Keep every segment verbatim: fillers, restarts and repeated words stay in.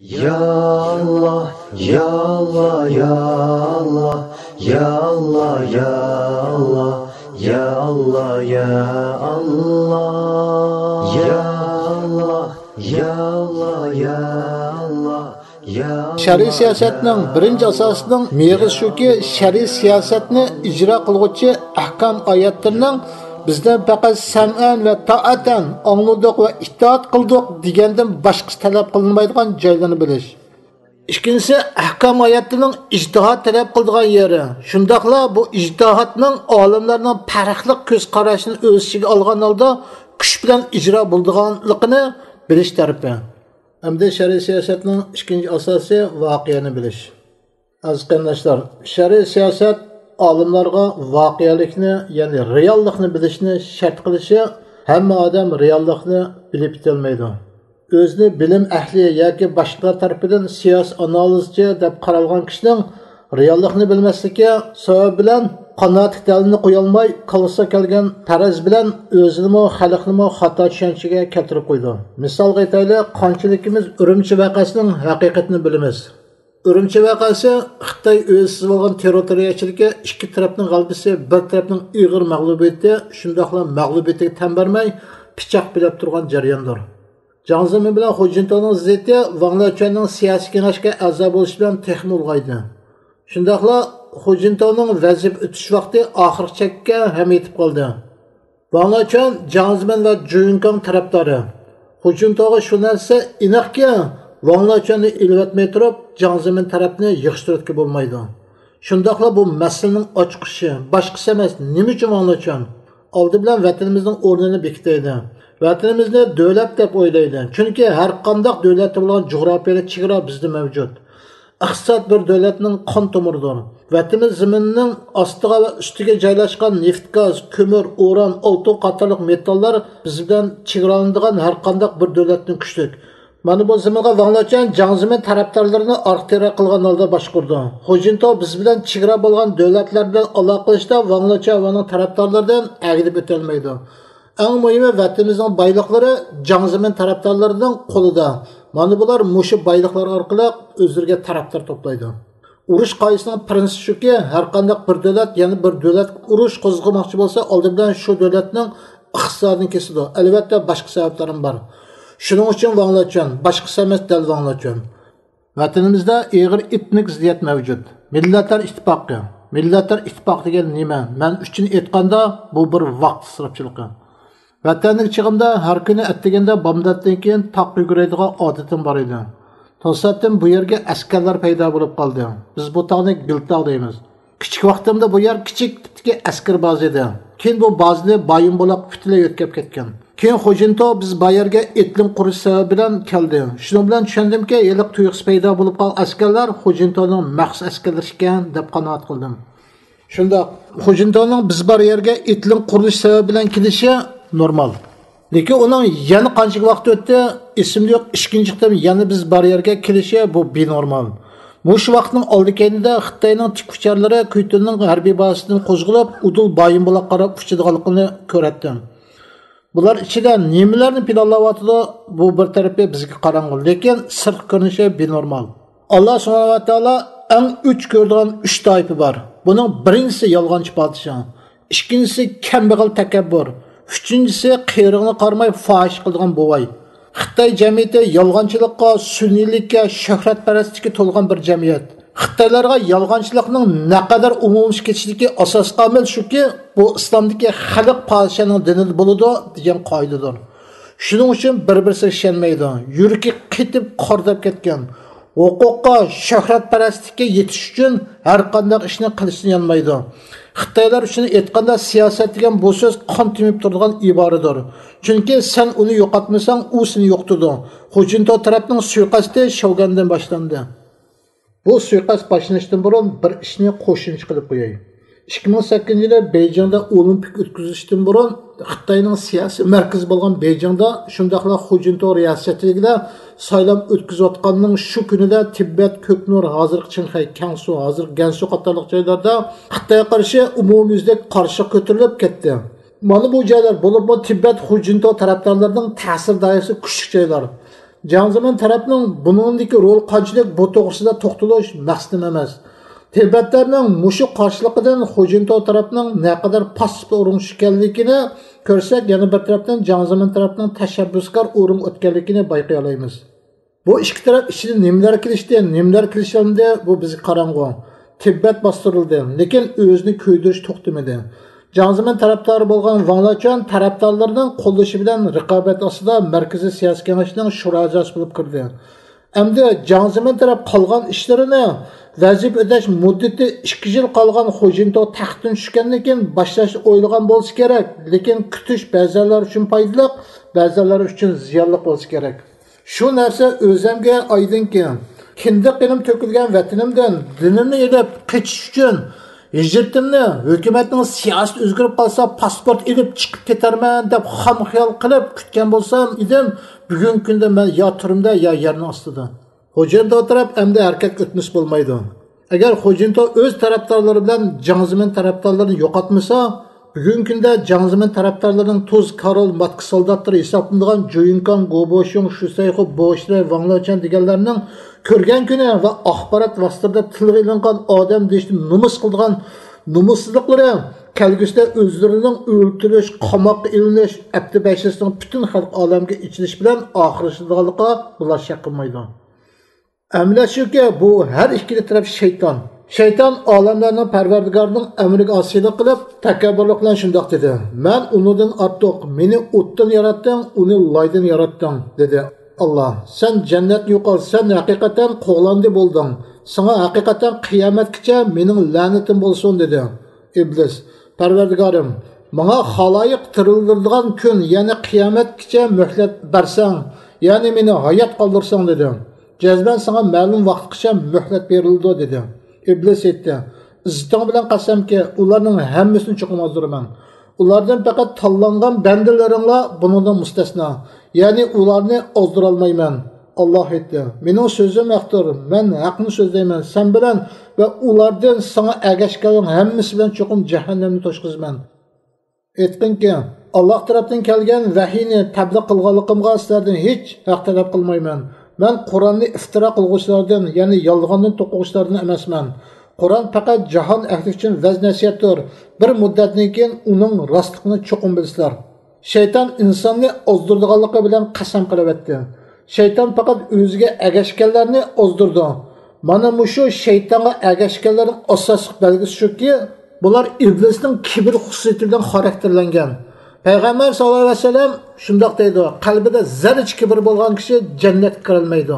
يا الله، يا الله، يا الله، يا الله، يا الله، يا الله، يا الله، يا الله، يا الله، يا الله، يا الله، يا الله. شەرئىي سىياسەتنىڭ بىرىنچى ئاساسىنىڭ مېغىزى شۇكى، شەرئىي سىياسەتنى ئىجرا قىلغۇچى ئەھكام ئايەتلىرىنىڭ بىزدىن پەقەت سەمئەن ۋە تائەتەن ئاڭلىدۇق ۋە ئىتائەت قىلدۇق دېگەندىن باشقىسى تەلەپ قىلىنمايدىغان جايلىرىنى بىلىش. ئىككىنچىسى، ئەھكام ئايەتلىرىنىڭ ئىجتىھات تەلەپ قىلىدىغان يېرى، شۇنداقلا بۇ ئىجتىھاتنىڭ ئالىملارنىڭ پەرقلىق كۆز قاراشىنى ئۆز ئىچىگە ئالغان ھالدا كۈچ بىلەن ئىجرا بولىدىغانلىقىنى بىلىش تەرىپى. ئەمدى شەرئىي سىياسەتنىڭ ئىككىنچى ئاساسى ۋەقەنى بىلىش. ئەزىز قېرىنداشلار، شەرئىي سىياسەت ئالىملارغا ۋەقەلىكنى، يەنى رېئاللىقنى بىلىشنى شەرت قىلىشى، ھەممە ئادەم رېئاللىقنى بىلىپ يېتەلمەيدۇ. ئۆزىنى بىلىم ئەھلى ياكى باشقىلار تەرىپىدىن سىياسىي ئانالىزچى دەپ قارالغان كىشىنىڭ رېئاللىقنى بىلمەسلىكى سەۋەبى بىلەن قانائەتلىك دەلىلنى قويالماي، كاللىسىغا كەلگەن پەرەز بىلەن ئۆزىنىمۇ، خەلقنىمۇ خاتا چۈشەنچىگە كەلتۈرۈپ قويىدۇ. مىسالغا ئېيتايلى، قانچىلىكىمىز ئۈرۈمچى ۋەقەسىنىڭ ھەقىقىتىنى بىلىمىز؟ ئۈرۈمچى ۋەقەسى خىتاي ئۆزى سىزىۋالغان تېررىتورىيەچىلىكى، ئىككى تەرەپنىڭ غەلىبىسى، بىر تەرەپنىڭ ئېغىر مەغلۇبىيىتى، شۇنداقلا مەغلۇبىيىتىگە تەن بەرمەي، پىچاق بىلەپ تۇرغان جەرياندۇر. جاڭ زېمىن بىلەن خۇ جىنتاۋنىڭ زىددىيىتى ۋاڭ لېچۈەننىڭ سىياسىي كېڭەشكە ئەزا بولۇشى بىلەن تېخىمۇ ئۇلغايدى. شۇنداقلا خۇ جىنتاۋنىڭ ۋەزىپە ئۆتەش ۋاقتى ئاخىرقى چەككە ھەم يېتىپ قالدى. ۋاڭ لېچۈەن جاڭ زېمىن ۋە جۇ يۈنكاڭ تەرەپدارى. خۇ جىنتاۋغا شۇ نەرسە ئېنىقكى، ۋاڭ لېچۈەننى ئېلىۋەتمەي تۇرۇپ، جاڭ زېمىن تەرەپنى يىغىشتۇرۇۋەتكىلى بولمايدۇ. شۇنداقلا بۇ مەسىلىنىڭ ئاچقۇچى باشقىسى ئەمەس، نېمە ئۈچۈن ۋاڭ لېچۈەن؟ ئالدى بىلەن ۋەتىنىمىزنىڭ ئورنىنى بېكىتەيلى. ۋەتىنىمىزنى دۆلەت دەپ ئويلايلى. چۈنكى ھەر قانداق دۆلەتتە بولغان جۇغراپىيەلىك چېگرا بىزدە مەۋجۇت. ئىقتىساد بىر دۆلەتنىڭ قان تومۇرىدۇر. ۋەتىنىمىز زېمىنىنىڭ ئاستىغا ۋە ئۈستىگە جايلاشقان نېفىت، گاز، كۆمۈر، ئۇران، ئالتۇن قاتارلىق مېتاللار بىز بىلەن چېگرالىنىدىغان ھەر قانداق بىر دۆلەتتىن كۈچلۈك. مانا بۇ زېمىنغا ۋاڭ لېچۈەن جاڭ زېمىن تەرەپدارلىرىنى ئارقا تىرەك قىلغان ھالدا باشقۇرىدۇ. خۇ جىنتاۋ بىز بىلەن چېگرا بولغان دۆلەتلەر بىلەن ئالاقىلىشىشتا ۋاڭ لېچۈەن ۋە ئۇنىڭ تەرەپدارلىرىدىن ئەگىلىپ ئۆتەلمەيدۇ. ئەڭ مۇھىمى، ۋەتىنىمىزنىڭ بايلىقلىرى جاڭ زېمىن تەرەپدارلىرىنىڭ قولىدا. مانا بۇلار مۇشۇ بايلىقلار ئارقىلىق ئۆزلىرىگە تەرەپدار توپلايدۇ. ئۇرۇش قائىدىسىنىڭ پىرىنسىپى شۇكى، ھەر قانداق بىر دۆلەت يەنە بىر دۆلەتكە ئۇرۇش قوزغىماقچى بولسا، ئالدى بىلەن شۇ دۆلەتنىڭ ئىقتىسادىنى كېسىدۇ. ئەلۋەتتە، باشقا سەۋەبلەرمۇ بار. شۇنىڭ ئۈچۈن ۋاڭ لېچۈەن، باشقىسى ئەمەس، دەل ۋاڭ لېچۈەن. ۋەتىنىمىزدە ئېغىر ئېتنىك زىددىيەت مەۋجۇت. مىللەتلەر ئىتتىپاقى، مىللەتلەر ئىتتىپاقى دېگەن نېمە؟ مەن ئۈچۈن ئېيتقاندا، بۇ بىر ۋاقىت ئىسراپچىلىقى. ۋەتەندىكى چېغىمدا ھەر كۈنى ئەتىگەندە بامداتتىن كېيىن تاغقا يۈگۈرەيدىغان ئادىتىم بار ئىدى. توساتتىن بۇ يەرگە ئەسكەرلەر پەيدا بولۇپ قالدى. بىز بۇ تاغنى گىلتاغ دەيمىز. كىچىك ۋاقتىمدا بۇ يەر كىچىك تىپتىكى ئەسكەر بازا ئىدى. كېيىن بۇ بازىنى بايىن بۇلاق پۈتۈنلەي يۆتكەپ كەتكەن. كېيىن خۇ جىنتاۋ بىز بار يەرگە ئېتىلىم قۇرۇش سەۋەبى بىلەن كەلدى. شۇنىڭ بىلەن چۈشەندىمكى، ھېلىقى تۇيۇقسىز پەيدا بولۇپ قالغان ئەسكەرلەر خۇ جىنتاۋنىڭ مەخسۇس ئەسكەرلىرى ئىكەن، دەپ قانائەت قىلدىم. شۇنداق، خۇ جىنتاۋنىڭ بىز بار يەرگە ئېتىلىم قۇرۇلۇشى سەۋەبى بىلەن كېلىشى نورمال. لېكىن ئۇنىڭ يەنە قانچىلىك ۋاقىت ئۆتتى، ئېسىمدە يوق، ئىككىنچى قېتىم يەنە بىز بار يەرگە كېلىشى بۇ بىنورمال. مۇشۇ ۋاقىتنىڭ ئالدى كەينىدە خىتاينىڭ تىك ئۇچارلىرى كۈيتۇننىڭ ھەربىي بازىسىدىن قوزغىلىپ، ئۇدۇل بايىن بۇلاققا قاراپ ئۇچىدىغانلىقىنى كۆرەتتىم. بۇلار ئىچىدە نېمىلەرنى پىلانلاۋاتىدۇ، بۇ بىر تەرىپى بىزگە قاراڭغۇ، لېكىن سىرتقى كۆرۈنۈشى بىنورمال. ئاللا سۇبھانەھۇ ۋە تائالا ئەڭ ئۆچ كۆرىدىغان ئۈچ تائىپە بار. بۇنىڭ بىرىنچىسى يالغانچى پادىشاھ، ئىككىنچىسى كەمبەغەل تەكەببۇر، ئۈچىنچىسى قېرىغىنى قارىماي فاھىش قىلىدىغان بوۋاي. خىتاي جەمئىيىتى يالغانچىلىققا، سۈنئىيلىككە، شۆھرەتپەرەسلىككە تولغان بىر جەمئىيەت. خىتايلارغا يالغانچىلىقنىڭ نەقەدەر ئومۇملىشىپ كېتىشىدىكى ئاساسلىق ئامىل شۇكى، بۇ ئىسلامدىكى خەلق پادىشاھنىڭ دىنىدا بولىدۇ دېگەن قائىدىدۇر. شۇنىڭ ئۈچۈن بىر-بىرسىگە ئىشەنمەيدۇ. يۈرىكى قېتىپ، قارىداپ كەتكەن. ھوقۇققا، شۆھرەتپەرەسلىككە يېتىش ئۈچۈن ھەر قانداق ئىشنى قىلىشتىن يانمايدۇ. خىتايلار ئۈچۈن ئېيتقاندا، سىياسەت دېگەن بۇ سۆز قان تېمىپ تۇرىدىغان ئىبارىدۇر. چۈنكى سەن ئۇنى يوقاتمىساڭ، ئۇ سېنى يوقىتىدۇ. خۇ جىنتاۋ تەرەپنىڭ سۇيىقەستى شياۋگۈەندىن باشلاندى. بۇ سۇيىقەست باشلىنىشتىن بۇرۇن بىر ئىشنى قوشۇمچە قىلىپ قوياي. ئىككى مىڭ سەككىزىنچى يىلى بېيجىڭدا ئولىمپىك ئۆتكۈزۈلۈشتىن بۇرۇن خىتاينىڭ سىياسىي مەركىزى بولغان بېيجىڭدا، شۇنداقلا خۇ جىنتاۋ رىياسەتچىلىكىدە سايلام ئۆتكۈزۈۋاتقاننىڭ شۇ كۈنىدە تىبەت، كۆكنۇر، ھازىرقى چىڭخەي، كەڭسۇ، ھازىرقى گەنسۇ قاتارلىق جايلاردا خىتايغا قارشى ئومۇميۈزلۈك قارشىلىق كۆتۈرۈلۈپ كەتتى. مانا بۇ جايلار، بولۇپمۇ تىبەت خۇ جىنتاۋ تەرەپدارلىرىنىڭ تەسىر دائىرىسى كۈچلۈك جايلار. جياڭ زېمىن تەرەپنىڭ بۇنىڭدىكى رولى قانچىلىك، بۇ توغرىسىدا توختىلىش مەقسىتىم ئەمەس. تىبەتلەرنىڭ مۇشۇ قارشىلىقىدىن خۇجىنتاۋ تەرەپنىڭ نەقەدەر پاسسىپ ئورۇنغا چۈشكەنلىكىنى كۆرسەك، يەنە بىر تەرەپتىن جياڭ زېمىن تەرەپنىڭ تەشەببۇسكار ئورۇنغا ئۆتكەنلىكىنى بايقىيالايمىز. بۇ ئىككى تەرەپ ئىچىدە نېمىلەر كېلىشتى، نېمىلەر كېلىشەلمىدى، بۇ بىزگە قاراڭغۇ. تىبەت باستۇرۇلدى، لېكىن ئۆزىنى كۆيدۈرۈش توختىمىدى. جياڭ زېمىن تەرەپدارى بولغان ۋاڭ لېچۈەن تەرەپدارلىرىنىڭ قوللىشى بىلەن رىقابەت ئاستىدا مەركىزىي سىياسىي كېڭەشنىڭ شۇرا ئەزاسى بولۇپ كىردى. ئەمدى جياڭ زېمىن تەرەپ قالغان ئىشلىرىنى، ۋەزىپە ئۆتەش مۇددىتى ئىككى يىل قالغان خۇجىنتاۋ تەختتىن چۈشكەندىن كېيىن باشلاشنى ئويلىغان بولسا كېرەك، لېكىن كۈتۈش بەزەنلەر ئۈچۈن پايدىلىق، بەزەنلەر ئۈچۈن زىيانلىق بولسا كېرەك. شۇ نەرسە ئۆزەمگە ئايدىڭكى، كىندىك قېنىم تۆكۈلگەن ۋەتىنىمدىن دىنىمنى ئېلىپ قېچىش ئۈچۈن ھىجرىتىمنى ھۆكۈمەتنىڭ سىياسىتى ئۆزگىرىپ قالسا پاسپورت ئېلىپ چىقىپ كېتەرمەن دەپ خام خىيال قىلىپ كۈتكەن بولسام ئىدىم، بۈگۈنكى كۈندە مەن يا تۈرمىدە، يا يەرنىڭ ئاستىدا. خۇجىنتاۋ تەرەپ ئەمدى ھەرىكەتكە ئۆتمىسە بولمايدۇ. ئەگەر خۇجىنتاۋ ئۆز تەرەپدارلىرى بىلەن جياڭ زېمىن تەرەپدارلىرىنى يوقاتمىسا، بۈگۈنكى كۈندە جياڭ زېمىن تەرەپدارلىرىنىڭ تۇز كارول ماتكا سالداتلىرى ھېسابلىنىدىغان جۇيۈنكاڭ، گوبوشۇڭ، شۈسەيخۇ، بوشلى، ۋاڭ لېچۈەن دېگەنلەرنىڭ كۆرگەن كۈنى ۋە ئاخبارات ۋاسىتىلىرىدا تىلغا ئېلىنغان ئادەم دېيىشتىن نومۇس قىلىدىغان نومۇسسىزلىقلىرى كەلگۈسىدە ئۆزلىرىنىڭ ئۆلتۈرۈلۈش، قاماققا ئېلىنىش، ئەپتى بەشىسىنىڭ پۈتۈن خەلق ئالەمگە ئېچىلىشى بىلەن ئاخىرلىشىدىغانلىقىغا بۇلار شەك قىلمايدۇ. ئەمەلىيەت شۇكى، بۇ ھەر ئىككىلا تەرەپ شەيتان. شەيتان ئالەملەرنىڭ پەرۋەردىگارىنىڭ ئەمرىگە ئاسىيلىق قىلىپ، تەكەببۇرلۇق بىلەن شۇنداق دېدى: «مەن ئۇنىڭدىن ئارتۇق، مېنى ئوتتىن ياراتتىڭ، ئۇنى لايدىن ياراتتىڭ»، دېدى. ئاللا: «سەن جەننەتنى يوقال، سەن ھەقىقەتەن قوغلاندى بولدۇڭ. ساڭا ھەقىقەتەن قىيامەتكىچە مېنىڭ لەنىتىم بولسۇن»، دېدى. ئىبلىس: «پەرۋەردىگارىم، ماڭا خالايىق تىرىلدۈرىدىغان كۈن، يەنى قىيامەتكىچە مۆھلەت بەرسەڭ، يەنى مېنى ھايات قالدۇرساڭ» دېدى. «جەزمەن ساڭا مەلۇم ۋاقىتقىچە مۆھلەت بېرىلىدۇ» دېدى. ئىبلىس ئېيتتى: «ئىززىتىڭ بىلەن قەسەمكى، ئۇلارنىڭ ھەممىسىنى چوقۇم ئازدۇرىمەن. ئۇلاردىن پەقەت تاللانغان بەندىلىرىڭلا بۇنىڭدىن مۇستەسنا، يەنى ئۇلارنى ئازدۇرالمايمەن.» ئاللا ئېيتتى: «مېنىڭ سۆزۈم ھەقتۇر، مەن ھەقنى سۆزلەيمەن، سەن بىلەن ۋە ئۇلاردىن ساڭا ئەگەشكەنلەرنىڭ ھەممىسى بىلەن چوقۇم جەھەننەمنى توشقۇزىمەن. ئېيتقىنكى، ئاللا تەرەپتىن كەلگەن ۋەھىينى تەبلىغ قىلغانلىقىمغا سىلەردىن ھېچ ھەق تەلەپ قىلمايمەن. مەن قۇرئاننى ئىفتىرا قىلغۇچىلاردىن، يەنى يالغاندىن توقۇغۇچىلاردىن ئەمەسمەن. قۇرئان پەقەت جاھان ئەھلى ئۈچۈن ۋەز-نەسىھەتتۇر. بىر مۇددەتتىن كېيىن ئۇنىڭ راستلىقىنى چوقۇم بىلىسىلەر.» شەيتان ئىنساننى ئازدۇرىدىغانلىقى بىلەن قەسەم قىلىۋەتتى. شەيتان پەقەت ئۆزىگە ئەگەشكەنلەرنى ئازدۇرىدۇ. مانا مۇشۇ شەيتانغا ئەگەشكەنلەرنىڭ ئاساسلىق بەلگىسى شۇكى، بۇلار ئىبلىسنىڭ كىبىر خۇسۇسىيىتى بىلەن خاراكتېرلەنگەن. پەيغەمبەر ساللاللاھۇ ئەلەيھى ۋەسەللەم شۇنداق دەيدۇ: «قەلبىدە زەررىچە كىبىر بولغان كىشى جەننەتكە كىرەلمەيدۇ.»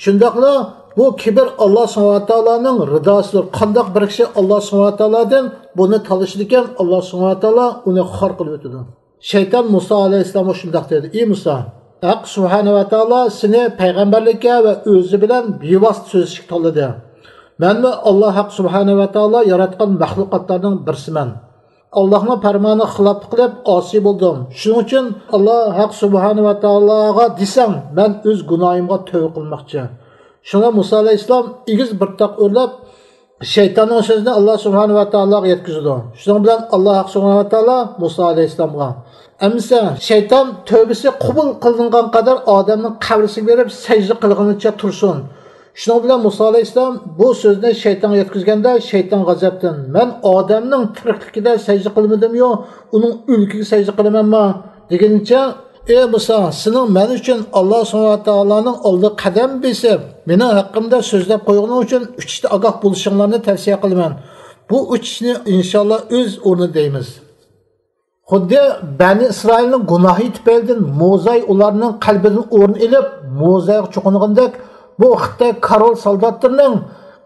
شۇنداقلا بۇ كىبىر ئاللا سۇبھانەھۇ ۋە تائالانىڭ رىداسىدۇر. قانداق بىر كىشى ئاللا سۇبھانەھۇ ۋە تائالادىن بۇنى تالىشىدىكەن، ئاللا سۇبھانەھۇ ۋە تائالا ئۇنى خار قىلىۋېتىدۇ. شەيتان مۇسا ئەلەيھىسسالامغا شۇنداق دېدى: «ئى مۇسا، ھەق سۇبھانەھۇ ۋە تائالا سېنى پەيغەمبەرلىككە ۋە ئۆزى بىلەن بىۋاسىتە سۆزلىشىشكە تاللىدى. مەنمۇ ئاللا ھەق سۇبھانەھۇ ۋە تائالا ياراتقان مەخلۇقاتلارنىڭ بىرسىمەن. ئاللانىڭ پەرمانىغا خىلاپلىق قىلىپ ئاسىي بولدۇم. شۇنىڭ ئۈچۈن ئاللا ھەق سۇبھانەھۇ ۋە تائالاغا دېسەڭ، مەن ئۆز گۇناھىمغا تۆۋە قىلماقچى.» شۇڭا مۇسا ئەلەيھىسسالام ئېگىز بىر تاغ ئۆرلەپ، شەيتاننىڭ سۆزىنى ئاللا سۇبھانەھۇ ۋە تائالاغا يەتكۈزىدۇ. شۇنىڭ بىلەن ئاللا ھەق سۇبھانەھۇ ۋە تائالا مۇسا ئەلەيھىسسالامغا: «ئەمىسە شەيتان تۆۋبىسى قوبۇل قىلىنغان قەدەر ئادەمنىڭ قەبرىسىگە بېرىپ سەجدە قىلغىنىچە تۇرسۇن.» شۇنىڭ بىلەن مۇسا ئەلەيھىسسالام بۇ سۆزنى شەيتانغا يەتكۈزگەندە، شەيتان غەزەپتىن: «مەن ئادەمنىڭ تىرىكلىكىدە سەجدە قىلمىدىميۇ، ئۇنىڭ ئۆلۈكىگە سەجدە قىلىمەنما؟» دېگىنىچە: «ئى مۇسا، سېنىڭ مەن ئۈچۈن ئاللا سۇبھانەھۇ ۋە تائالانىڭ ئالدىغا قەدەم بېسىپ، مېنىڭ ھەققىمدە سۆزلەپ قويغىنىڭ ئۈچۈن ئۈچ ئىشتا ئاگاھ بولۇشۇڭلارنى تەۋسىيە قىلىمەن. بۇ ئۈچ ئىشنى ئىنشاللا ئۆز ئورنىدا دەيمىز.» خۇددى بەنى ئىسرائىلنىڭ گۇناھى تۈپەيلىدىن موزاي ئۇلارنىڭ قەلبىدىن ئورۇن ئېلىپ، موزايغا چوقۇنغىنىدەك، بۇ خىتاي كارول سالداتلىرىنىڭ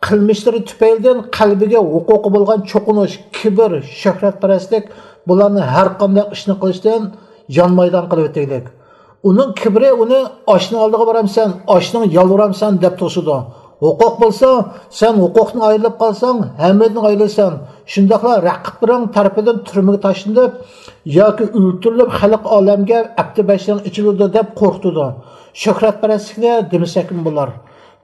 قىلمىشلىرى تۈپەيلىدىن قەلبىگە ھوقۇقى بولغان چوقۇنۇش، كىبىر، شۆھرەتپەرەسلىك بۇلارنى ھەر قانداق ئىشنى قىلىشتىن يانمايدىغان قىلىۋېتەيلىك. ئۇنىڭ كىبرى ئۇنى: «ئاشنىڭ ئالدىغا بارامسەن، ئاشنىڭ يالۋۇرامسەن؟» دەپ توسىدۇ. ھوقۇق بولسا، سەن ھوقۇقتىن ئايرىلىپ قالساڭ، ھەممىدىن ئايرىلىسەن. شۇنداقلا رەقىبلىرىڭ تەرىپىدىن تۈرمىگە تاشلىنىپ ياكى ئۆلتۈرۈلۈپ، خەلق ئالەمگە ئەپتى بەشلىرىڭ ئېچىلىدۇ دەپ قورقۇتىدۇ. شۆھرەتپەرەسلىكنى دېمىسەكمۇ بولار.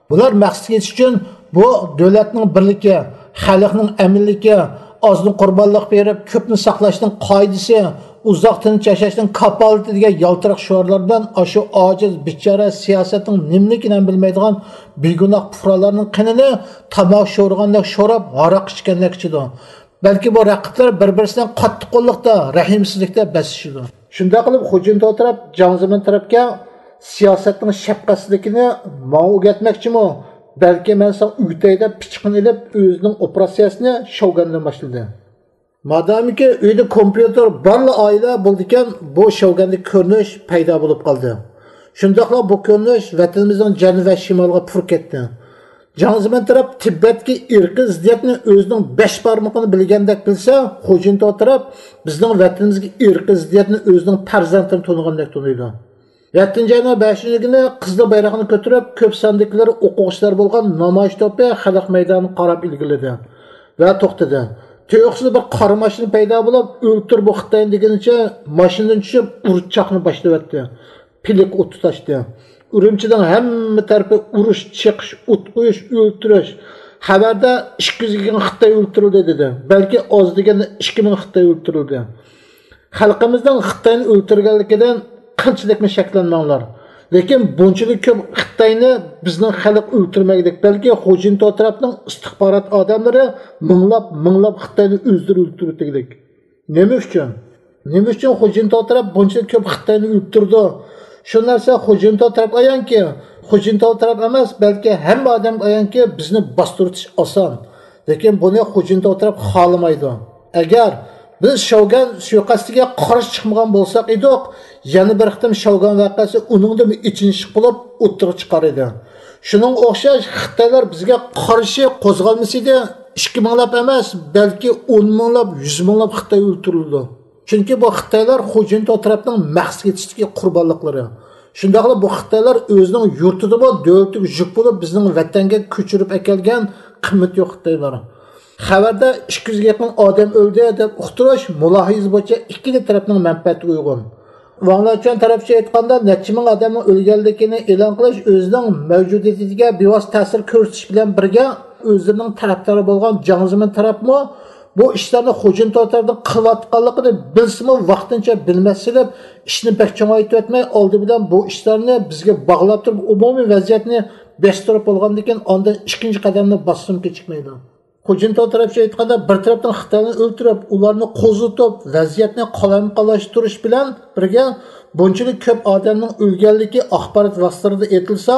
بۇلار مەقسەتكە يېتىش ئۈچۈن بۇ دۆلەتنىڭ بىرلىكى، خەلقنىڭ ئەمىنلىكى، ئازنى قۇربانلىق بېرىپ، كۆپنى ساقلاشنىڭ قائىدىسى، ئۇزاق تىنچ ياشاشنىڭ كاپالىتى دېگەن يالتىراق شوئارلار بىلەن ئاشۇ ئاجىز، بىچارە، سىياسەتنىڭ نېمىلىكىنى ھەم بىلمەيدىغان بىگۇناھ پۇقرالارنىڭ قېنىنى تاماكا شورىغاندەك شوراپ، ھاراق ئىچكەندەك ئىچىدۇ. بەلكى بۇ رەقىبلەر بىر-بىرسىنىڭ قاتتىققوللۇقتا، رەھىمسىزلىكتە بەسلىشىدۇ. شۇنداق قىلىپ، خۇجىنتاۋ تەرەپ جاڭ زېمىن تەرەپكە سىياسەتنىڭ شەپقەتسىزلىكىنى ماڭا ئۆگەتمەكچىمۇ؟ بەلكى مەن ساڭا ئۆگىتەي دەپ پىچىقىنى ئېلىپ، ئۆزىنىڭ ئوپېراتسىيەسىنى شاۋگەندىن باشلىدى. مادامكى ئۆيدە كومپيۇتېر بارلا ئائىلە بولىدىكەن، بۇ شاۋگەندىكى كۆرۈنۈش پەيدا بولۇپ قالدى. شۇنداقلا بۇ كۆرۈنۈش ۋەتىنىمىزنىڭ جەنۇب ۋە شىمالىغا پۇر كەتتى. جاڭ زېمىن تەرەپ تىبەتتىكى ئىرقىي زىددىيەتنى ئۆزىنىڭ بەش بارمىقىنى بىلگەندەك بىلسە، خۇجىنتاۋ تەرەپ بىزنىڭ ۋەتىنىمىزدىكى ئىرقىي زىددىيەتنى ئۆزىنىڭ پەرزەنتىنى تونۇغاندەك تونۇيدۇ. يەتتىنچى ئاينىڭ بەشىنچى كۈنى قىزىل بايراقنى كۆتۈرۈپ، كۆپ ساندىكىلىرى ئوقۇغۇچىلار بولغان نامايىش توپى خەلق مەيدانىغا قاراپ ئىلگىرىلىدى ۋە توختىدى. تۇيۇقسىز بىر قارا ماشىنا پەيدا بولۇپ، «ئۆلتۈر بۇ خىتاينى» دېگىنىچە ماشىنىدىن چۈشۈپ، ئۇرۇش چاقنى باشلىۋەتتى. پىلىك ئوت تۇتاشتى. ئۈرۈمچىنىڭ ھەممە تەرىپى ئۇرۇش، چېقىش، ئوت قويۇش، ئۆلتۈرۈش. خەۋەردە «ئىككى يۈز يىگىرمە خىتاي ئۆلتۈرۈلدى» دېدى. بەلكى ئاز دېگەندە ئىككى مىڭ خىتاي ئۆلتۈرۈلدى. خەلقىمىزنىڭ خىتاينى ئۆلتۈرگەنلىكىدىن قانچىلىكمۇ شەكلەنمەڭلار. لېكىن بۇنچىلىك كۆپ خىتاينى بىزنىڭ خەلق ئۆلتۈرمەگۈدەك، بەلكى خۇجىنتاۋ تەرەپنىڭ ئىستىخبارات ئادەملىرى مىڭلاپ، مىڭلاپ خىتاينى ئۆزلىرى ئۆلتۈرۈۋېتىدىكەن. نېمە ئۈچۈن؟ نېمە ئۈچۈن خۇجىنتاۋ تەرەپ بۇنچىلىك كۆپ خىتاينى ئۆلتۈردى؟ شۇ نەرسە خۇجىنتاۋ تەرەپ ئايانكى، خۇجىنتاۋ تەرەپ ئەمەس، بەلكى ھەممە ئادەمگە ئايانكى، بىزنى باستۇرۇۋېتىش ئاسان. لېكىن بۇنى خۇجىنتاۋ تەرەپ خالىمايدۇ. ئەگەر بىز شاۋگەن سۇيىقەستىگە قارشى چىقمىغان بولساق ئىدۇق، يەنە بىر قېتىم شاۋگەن ۋەقەسى ئۇنىڭدىنمۇ ئېچىنىشلىق بولۇپ ئوتتۇرىغا چىقار ئىدى. شۇنىڭغا ئوخشاش خىتايلار بىزگە قارشى قوزغالمىسىدى، ئىككى مىڭلاپ ئەمەس، بەلكى ئون مىڭلاپ، يۈز مىڭلاپ خىتاي ئۆلتۈرۈلىدۇ. چۈنكى بۇ خىتايلار خۇجىنتاۋ تەرەپنىڭ مەقسەتكە يېتىشتىكى قۇربانلىقلىرى. شۇنداقلا بۇ خىتايلار ئۆزىنىڭ يۇرتىدىمۇ دۆلىتىگە يۈك بولۇپ، بىزنىڭ ۋەتەنگە كۆچۈرۈپ ئەكەلگەن قىممىتى يوق خىتايلار. خەۋەردە «ئىككى يۈزگە يېقىن ئادەم ئۆلدى» دەپ ئۇقتۇرۇش مۇلاھىزە بويىچە ئىككىلا تەرەپنىڭ مەنپەئەتىگە ئۇيغۇن. ۋاڭ لېچۈەن تەرەپچە ئېيتقاندا، نەچچە مىڭ ئادەمنىڭ ئۆلگەنلىكىنى ئېلان قىلىش ئۆزىنىڭ مەۋجۇدىيىتىگە بىۋاسىتە تەسىر كۆرسىتىش بىلەن بىرگە، ئۆزلىرىنىڭ تەرەپدارى بولغان جاڭ زېمىن تەرەپمۇ بۇ ئىشلارنى خۇجىنتاۋ تەرەپنىڭ قىلىۋاتقانلىقىنى بىلسىمۇ، ۋاقتىنچە بىلمەس سېلىپ، ئىشنى بەك چوڭايتىۋەتمەي، ئالدى بىلەن بۇ ئىشلارنى بىزگە باغلاپ تۇرۇپ، ئومۇمىي ۋەزىيەتنى بەستۈرۈپ بولغاندىن كېيىن، ئاندىن ئىككىنچى قەدەمنى باسسىمۇ كېچىكمەيدۇ. خۇجىنتاۋ تەرەپچە ئېيتقاندا، بىر تەرەپتىن خىتاينى ئۆلتۈرۈپ، ئۇلارنى قوزغىتىپ، ۋەزىيەتنى قالايمىقانلاشتۇرۇش بىلەن بىرگە، بۇنچىلىك كۆپ ئادەمنىڭ ئۆلگەنلىكى ئاخبارات ۋاسىتىلىرىدا ئېيتىلسا،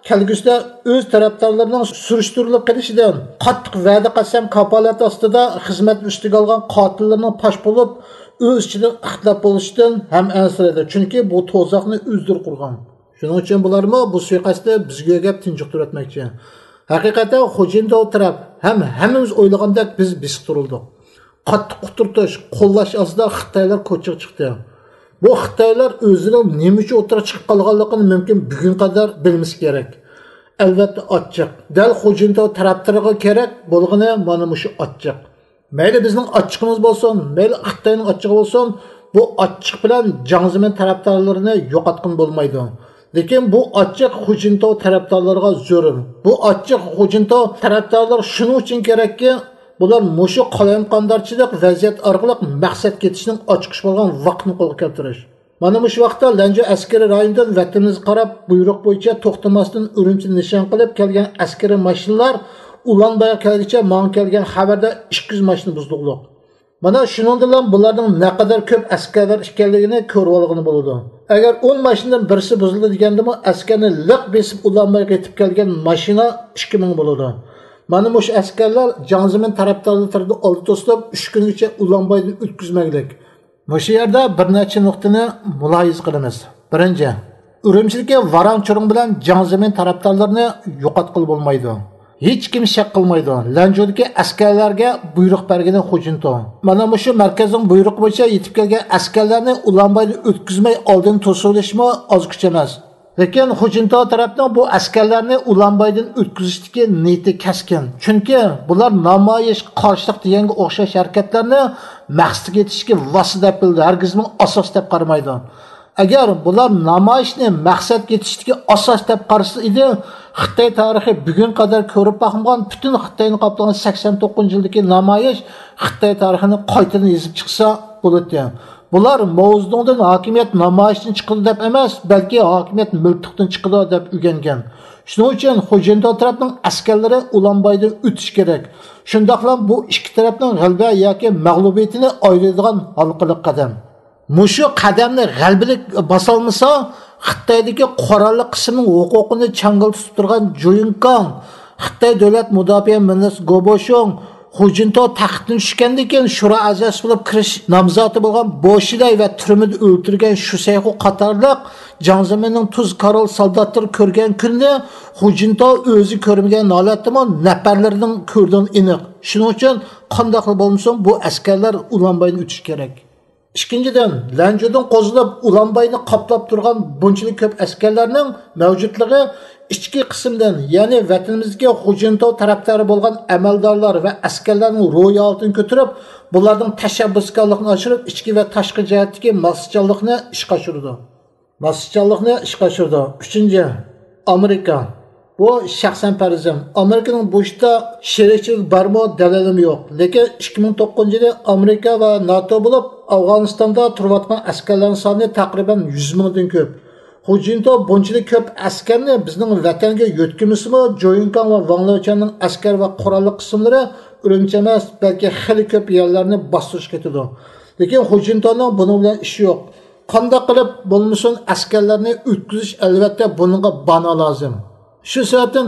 كەلگۈسىدە ئۆز تەرەپدارلىرىنىڭ سۈرۈشتۈرۈلۈپ قېلىشىدىن، قاتتىق ۋەدە قەسەم كاپالەت ئاستىدا خىزمەتنى ئۈستىگە ئالغان قاتىللىرىنىڭ پاش بولۇپ، ئۆز ئىچىدە ئىختىلاپ بولۇشىدىن ھەم ئەنسىرەيدۇ. چۈنكى بۇ تۇزاقنى ئۆزلىرى قۇرغان. شۇنىڭ ئۈچۈن بۇلارمۇ بۇ سۇيىقەستتە بىزگە يۆگەپ تىنچۇقتۇرۇۋەتمەكچى. ھەقىقەتەن خۇجىنتاۋ تەرەپ ھەم ھەممىمىز ئويلىغاندەك بىز بېسىق تۇرۇلدۇق. قاتتىق ئۇتتۇرتۇش، قوللاش ئاستىدا خىتايلار كوچىغا چىقتى. بۇ خىتايلار ئۆزلىرىنىڭ نېمە ئۈچۈن ئوتتۇرىغا چىقىپ قالغانلىقىنى مۇمكىن بۈگۈنگە قەدەر بىلمىسە كېرەك. ئەلۋەتتە ئاچچىق. دەل خۇجىنتاۋ تەرەپدارىغا كېرەك بولغىنى مانا مۇشۇ ئاچچىق. مەيلى بىزنىڭ ئاچچىقىمىز بولسۇن، مەيلى خىتاينىڭ ئاچچىقى بولسۇن، بۇ ئاچچىق بىلەن جاڭ زېمىن تەرەپدارلىرىنى يوقاتقىلى بولمايدۇ. لېكىن بۇ ئاچچىق خۇجىنتاۋ تەرەپدارلىرىغا زۆرۈر. بۇ ئاچچىق خۇجىنتاۋ تەرەپدارلىرىغا شۇنىڭ ئۈچۈن كېرەككى، بۇلار مۇشۇ قالايمىقاندارچىلىق ۋەزىيەت ئارقىلىق مەقسەتكە يېتىشنىڭ ئاچقۇچى بولغان ۋاقتىنى قولغا كەلتۈرۈش. مانا مۇشۇ ۋاقىتتا لەنجۇ ئەسكىرىي رايونىدىن ۋەتىنىمىزگە قاراپ بۇيرۇق بويىچە توختىماستىن ئۈرۈمچىنى نىشان قىلىپ كەلگەن ئەسكىرىي ماشىنىلار ئۇلانبايغا كەلگۈچە ماڭا كەلگەن خەۋەردە ئىككى يۈز ماشىنا بۇزۇقلۇق. مانا شۇنىڭدىنلا بۇلارنىڭ نەقەدەر كۆپ ئەسكەرلەر ئىكەنلىكىنى كۆرۈۋالغىلى بولىدۇ. ئەگەر ئون ماشىنىدىن بىرسى بۇزۇلدى دېگەندىمۇ، ئەسكەرنى لىق بېسىپ ئۇلانبايغا يېتىپ كەلگەن ماشىنا ئىككى مىڭ بولىدۇ. مانا مۇشۇ ئەسكەرلەر جاڭ زېمىن تەرەپدارلىرى تەرىپىدىن ئالدى توسۇلۇپ، ئۈچ كۈنگىچە ئۇلانبايدىن ئۆتكۈزمەگلىك. مۇشۇ يەردە بىر نەچچە نۇقتىنى مۇلاھىزە قىلىمىز. بىرىنچى، ئۈرۈمچىدىكى ۋاراڭ-چۇرۇڭ بىلەن جاڭ زېمىن تەرەپدارلىرىنى يوقاتقىلى بولمايدۇ. ھېچكىم شەك قىلمايدۇ. لەنجۇدىكى ئەسكەرلەرگە بۇيرۇق بەرگىنى خۇجىنتو. مانا مۇشۇ مەركەزنىڭ بۇيرۇقى بويىچە يېتىپ كەلگەن ئەسكەرلەرنى ئۇلانبايدىن ئۆتكۈزمەي ئالدىنى توسۇۋېلىشمۇ ئاز كۈچ ئەمەس. لېكىن خۇجىنتاۋ تەرەپنىڭ بۇ ئەسكەرلەرنى ئۇلانبايدىن ئۆتكۈزۈشتىكى نىيىتى كەسكىن. چۈنكى بۇلار نامايىش، قارشىلىق دېگەنگە ئوخشاش ھەرىكەتلەرنى مەقسىتىگە يېتىشتىكى ۋاسىتە دەپ بىلىدۇ، ھەرگىزمۇ ئاساس دەپ قارىمايدۇ. ئەگەر بۇلار نامايىشنى مەقسەتكە يېتىشتىكى ئاساس دەپ قارىسا ئىدى، خىتاي تارىخى بۈگۈنگە قەدەر كۆرۈپ باقمىغان، پۈتۈن خىتاينى قاپلىغان سەكسەن توققۇزىنچى يىلدىكى نامايىش خىتاي تارىخىنى قايتىدىن يېزىپ چىقسا بولاتتى. بۇلار ماۋزېدۇڭدىن ھاكىمىيەت نامايىشتىن چىقىدۇ دەپ ئەمەس، بەلكى ھاكىمىيەت مىلتىقتىن چىقىدۇ دەپ ئۆگەنگەن. شۇنىڭ ئۈچۈن خۇجىنتاۋ تەرەپنىڭ ئەسكەرلىرى ئۇلانبايدىن ئۆتۈشى كېرەك. شۇنداقلا بۇ ئىككى تەرەپنىڭ غەلىبە ياكى مەغلۇبىيىتىنى ئايرىيدىغان ھالقىلىق قەدەم. مۇشۇ قەدەمنى غەلىبىلىك باسالمىسا، خىتايدىكى قوراللىق قىسىمنىڭ ھوقۇقىنى چاڭگىلتىپ تۇرغان جۇيىنكاڭ، خىتاي دۆلەت مۇداپىئە مىنىستىرى گوبوشۇڭ، خۇجىنتاۋ تەختتىن چۈشكەندىن كېيىن شورا ئەزاسى بولۇپ كىرىش نامزاتى بولغان بوشىدەي ۋە تۈرمىدە ئۆلتۈرگەن شۇسەيخۇ قاتارلىق جاڭ زېمىننىڭ تۇز قارال سالداتلىرى كۆرگەن كۈننى خۇجىنتاۋ ئۆزى كۆرمىگەن ھالەتتىمۇ نەپەرلىرىنىڭ كۆرىدىغىنى ئېنىق. شۇنىڭ ئۈچۈن قانداقلا بولمىسۇن بۇ ئەسكەرلەر ئۇلانبايدىن ئۆتۈشى كېرەك. ئىككىنچىدىن، لەنجۇدىن قوزغىلىپ ئۇلانباينى قاپلاپ تۇرغان بۇنچىلىك كۆپ ئەسكەرلەرنىڭ مەۋجۇتلۇقى ئىچكى قىسىمدىن، يەنى ۋەتىنىمىزدىكى خۇجىنتاۋ تەرەپدارى بولغان ئەمەلدارلار ۋە ئەسكەرلەرنىڭ روھىي ھالىتىنى كۆتۈرۈپ، بۇلارنىڭ تەشەببۇسكارلىقىنى ئاشۇرۇپ، ئىچكى ۋە تاشقى جەھەتتىكى ماسچاللىقنى ئىشقا ئاشۇرىدۇ. ماسچاللىقنى ئىشقا ئاشۇرىدۇ. ئۈچىنچى، ئامېرىكا. بۇ شەخسەن پەرىزىم. ئامېرىكىنىڭ بۇ ئىشتا شېرىكچىلىكى بارمۇ، دەلىلىم يوق. لېكىن ئىككى مىڭ توققۇزىنچى يىلى ئامېرىكا ۋە ناتو بولۇپ ئافغانىستاندا تۇرۇۋاتقان ئەسكەرلەرنىڭ سانى تەقرىبەن يۈز مىڭدىن كۆپ. خۇجىنتاۋ بۇنچىلىك كۆپ ئەسكەرنى بىزنىڭ ۋەتەنگە يۆتكىمىسىمۇ، جويىنكاڭ ۋە ۋاڭ لېچيەننىڭ ئەسكەر ۋە قوراللىق قىسىملىرى ئۈرۈمچى ئەمەس، بەلكى خېلى كۆپ يەرلەرنى باستۇرۇشقا كېتىدۇ. لېكىن خۇجىنتاۋنىڭ بۇنىڭ بىلەن ئىشى يوق. قانداق قىلىپ بولمىسۇن، ئەسكەرلەرنى ئۆتكۈزۈش، ئەلۋەتتە، بۇنىڭغا بانا لازىم. شۇ سەۋەبتىن